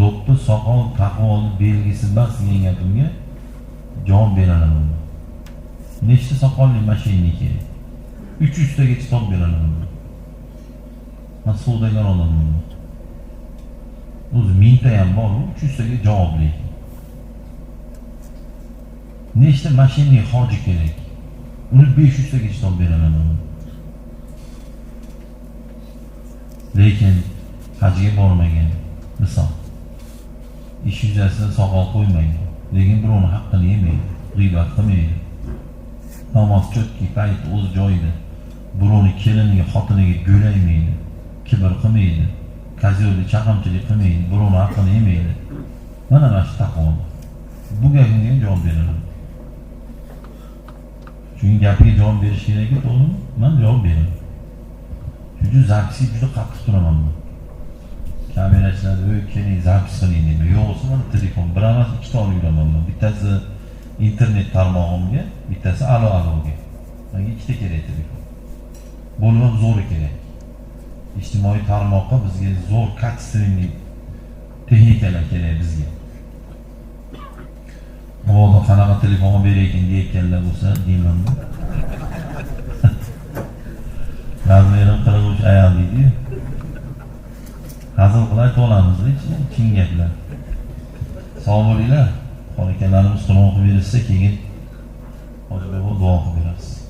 Do'ppi soqol taqvoni belgisi emas degan gapimga javob beraman. Nechta soqolli mashina kerak? 300 tagacha topib beraman. Men savdogar odamman. O'zi 1000 ta ham bor, 300 taga javobli. Nechta mashina hoji kerak? Uni 500 tagacha topib beraman. Lekin hajga bormagan, misol, ish yuzasidan soqol qo'ymagan, lekin birovning haqqini yemaydi, g'iybat qilmaydi, namoz cho'tki payt o'z joyida, birovni keliniga, xotiniga go'laymaydi, kibr qilmaydi, kazyo'lik, chaqimchilik qilmaydi, birovning haqqini yemaydi. Mana shu taqvo. Bu gapimga ham javob beraman. Chunki gapiga javob berish kerak-ku, to'g'rimi? Men javob beraman. Shuning uchun zapisiga juda qattiq turaman men. Kamerachilar, "Ey, keling, zapis qiling" deyman. Yo'q bo'lsa mana telefon, bir emas, ikkita olib yuraman men. Bittasi internet tarmog'imga, bittasi alo aloga. Menga ikkita kerak telefon. Bo'lib ham zo'ri kerak. Ijtimoiy tarmoqqa bizga zo'r качественный texnikalar kerak bizga. Mabodo qanaqa telefon olib beraykin deyotganlar bo'lsa, deyman-da. Razmerim 43 ayol deydi-yu. Hazil qilib aytib olamiz, chin gaplar. Sog' bo'linglar. Xonakalarimiz Qur'on o'qib berishsa, keyin Hoji bobo duo qilib berasiz.